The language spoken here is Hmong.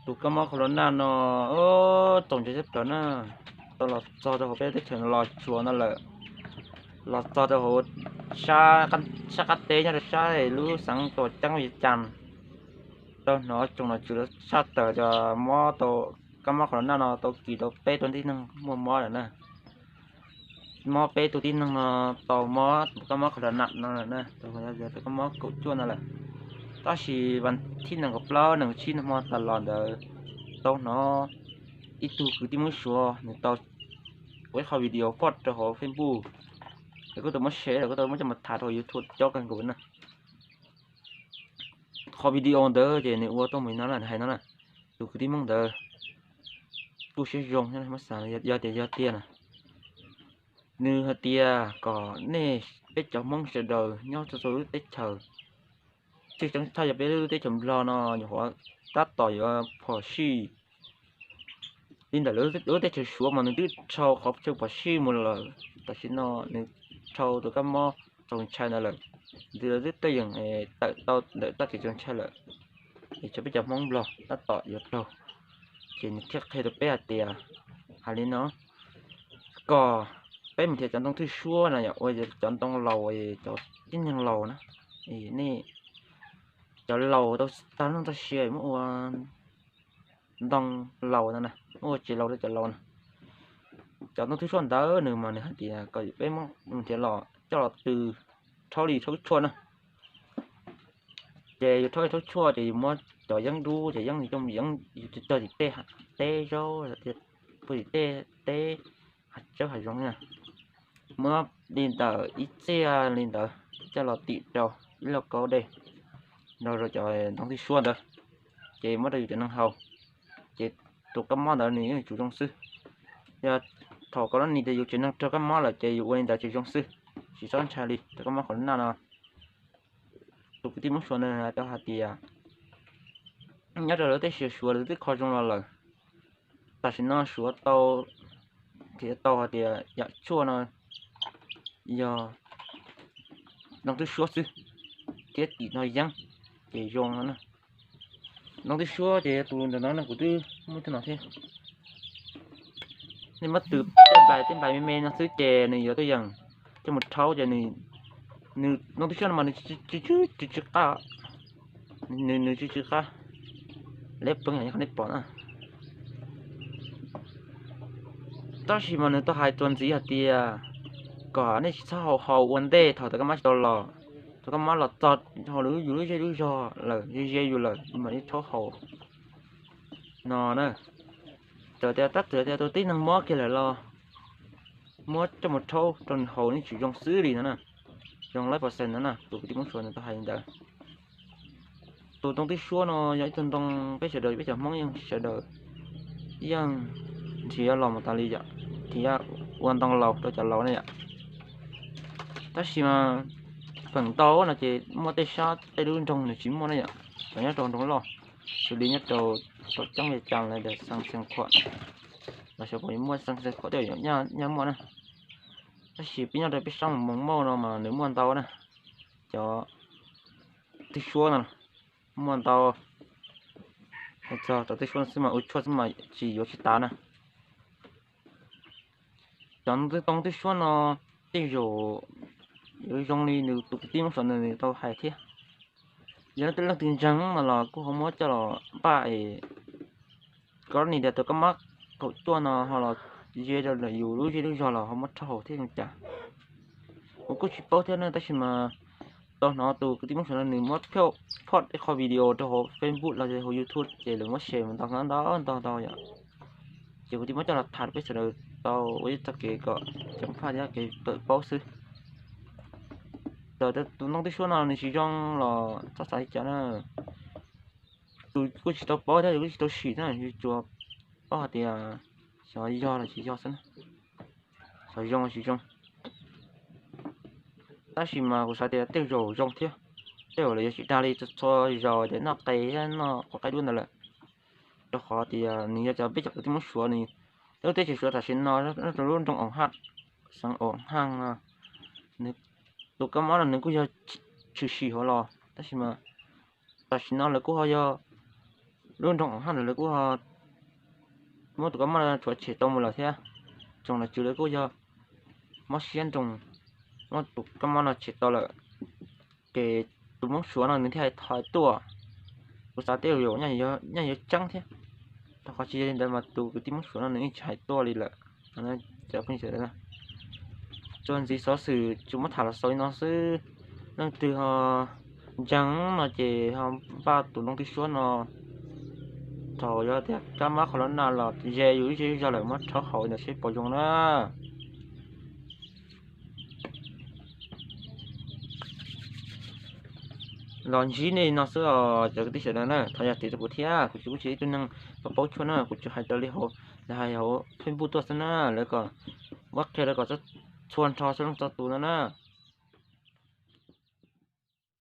Tus kab mob corona no txaus ntshai tshaj plaws na, tau los txog rau hauv peb teb chaws Los Tsuas no lawm, los txog rau hauv sab qab teb nyob rau sab lub xeev Tuam Ceeb Vias Cas, tau hnov tsoom nom tswv lawv tshaj tawm tias mob tau kab mob corona no tau kis tau peb tug tib neeg muaj mob lawm na. Mob peb tug tib neeg no tau mob tus kab mob corona no lawm na, tus kab mob kaum cuaj no lawm. Tab sis vas thib nees nkaum plaub nees nkaum tsib no hmo tas los ntawd tau hnov ib tug kwv tij Hmoob Suav nws tau ua ib qho video post rau hauv Facebook, lawv kuj tau muab share, lawv kuj tau muab coj mus tham rau hauv YouTube coob kawg nkaus na. Qhov video ntawd ces nws ua tuaj mus no na, nws hais no na, tus kwv tij Hmoob ntawd kuj siab zoo, muab xav yog tias yog tiag na, nws hais tias kom nej peb cov Hmoob sawv daws nyob rau txhua lub teb chaws, tshwj xeeb tshaj yog peb lub teb chaws Nplog no nyuam qhuav tab tom yuav phom sij li ntawm lub teb chaws Suav mas nws twb dhau qhov chaw phom sij mus lawm, tam sim no nws dhau tus kab mob txaus ntshai ntawd lawm, nws twb tuaj yeem tawm tau ntawm txoj kev txaus ntshai lawm, es tsuas peb cov Hmoob Nplog tab tom yuav raug. Ces nws thiaj qhia rau peb hais tias, hais li no, kom peb mus nrhiav cov ntoo thwj suab no yom, ua cov ntoo laus, cov tib neeg laus na, nej cov laus tau tag noj tag siav muab ua ntoo laus no na, muab ua tsev laus rau cov laus na. Cov ntoo thwj suab ntawd nws mas nws hais tias kom peb muab nrhiav los coj los tw rhaub li rhaub tshuaj na. Ces yus rhaub li rhaub tshuaj ces yus muab cov yeeb dub, cov yeeb coj, yeeb yus cog tim tej teb zaub, puag tim tej teb hav tsawb hav zoov na, muab li ntawm ib txiaj li ntawd coj los tim rau ib lauj kaub dej, nrog rau cov ntoo thwj suab ntawd, ces muab rau yus cov neeg haus, ces tus kab mob ntawd nws yeej yuav tsum zoo xwb. Yog thaum kab mob ni tias yus tsev neeg raug kab mob lawm ces yus ua li ntawd tsis zoo xwb, tsis txhob ntshai li. Tus kab mob corona no, tus kwv tij Hmoob Suav ntawd tau hais tias nyob rau lawv teb chaws Suav lawv twb kho zoo los lawm. Tam sim no Suav tau, thiaj tau hais tias yam tshuaj no yog ntoo thwj suab xwb, thiab tim no yeeb, ces zoo no na. Ntoo thwj suab ces tus ntawm no no kuv twb muaj tej no thiab. Nej muab tw tej nplais tej nplais me me no xwb ces nws yuav tuaj yeem coj mus rhaub ces nws, ntoo thwj suab no mas nws tsw tsw qab, nws tsw tsw qab, leb peeb yam li qhov nej pom na. Tab sis mas nws tau hais txuas ntxiv hais tias kom nej tsis txhob haus haus ua ntej thaum tus kab mob tsis tau los, thaum kab mob los txog hauv yus lub zej lub zog lawm, ze ze yus lawm mam li rhaub haus no na. Txawm tias tab txawm tias tus tib neeg mob kiag lawm los muab coj mus rhaub rau nws haus yeej tsis zoo xwb li no na. Zoo lawm percent no na, tus kwv tij Hmoob Suav nws tau hais li ntawd. Tus ntoo thwj suab no yog ib tug ntoo peb sawv daws, peb cov Hmoob yeej sawv daws yeej nrhiav los mus tas li yom, nrhiav ua ntoo laus rau cov laus ne yom. Tab sis mas feem ntau no ces muaj tej sab tej lub nroog nws tsis muaj ne yom, tsuas nyob rau nroog loj, xws li nyob rau Tuam Ceeb Vias Cas los yog Xeev Khuam, los xyov puas muaj, Xeev Khuam tej nyaj muaj na. Tab sis peb nyob rau peb sab Moos Mauj no mas nws muaj ntau na, cov thwj suab no muaj ntau. Hais txog cov thwj suab xwb mas ua tshuaj xwb mas tsis yuav tsis tas na. Cov ntoo thwj suab no tej zaum yuav zoo li nws tus kwv tij Hmoob Suav ntawd nws tau hais thiab. Yog leej twg ntseeg no los kuj ho muab coj los npaj es koj ni tias tus kab mob kaum cuaj no ho los ze rau yus lub zej lub zog los ho muab rhaub haus thiab zoo cas. Kuv kuj tsis paub thiab na, tab sis mas tau hnov tus kwv tij Hmoob Suav no nws muab phoj ib qho video rau hauv Facebook los yog hauv YouTube ces lawv muab share mus ntau ntau ntau ntau yom. Ces kuv thiaj muab coj los tham rau peb sawv daws tau ua ib txoj kev kom ceev faj thiab kev tawm paub xwb. Txawm tias tus ntoo thwj suab no nws tsis zoo los txhob xav li cas na. Tus kuj tsis tau paub thiab, tus kuj tsis tau sim thiab, tsuas paub hais tias xyov yog los tsis yog xwb na, xyov zoo los tsis zoo. Tab sis mas kuv xav tias tej zaum zoo thiab, tej zaum lawv yuav tsis dag li txhua zaus tias noj qe thiab noj quav qaib dub ntawd lawm. Rau qhov tias nws yog cov peb cov kwv tij Hmoob Suav, nws lub teb chaws Suav tam sim no nyob rau lub nroog Oom Haj, xeev Oom Haj no, tus kab mob no nws kuj yog tshwm sim hauv los, tab sis mas tam sim no lawv kuj ho yog lub nroog Hab ntawd lawv kuj muab tus kab mob no tshuav tshem tau mus lawm thiab. Tsoom nom tswv lawv kuj yog mob siab nroo, muab tus kab mob no tshem tau lawm, ces tus Hmoob Suav no nws thiaj hais tuaj. Kuv xav tej zaum nyaj yuav tseeb thiab, rau qhov tsis yog li ntawd mas tus kwv tij Hmoob Suav no nws yeej tsis hais tuaj li lawm. Cov phooj ywg, txuas ntxiv xov xwm tsuas muab tham los xaus li no xwb. Leej twg ho ntseeg no ces ho npaj tus loo twg suab no. Thaum yog tias kab mob qhov los nag los ze yus ib zej ib zog lawm, muab rhaub haus ntawm seb puas zoo na. Los ntsib nej no xwb os cov kwv tij sawv daws na, thov zam txim rau kuv thiab, kuv tsis, kuv tsis yog ib tug neeg paub tshuaj na, kuv tsuas hais raws li hauv, lawv hais hauv Facebook tuaj xwb na. Lawv kom muab qhia rau kom txhua nrho txhua leej txhua tus no na.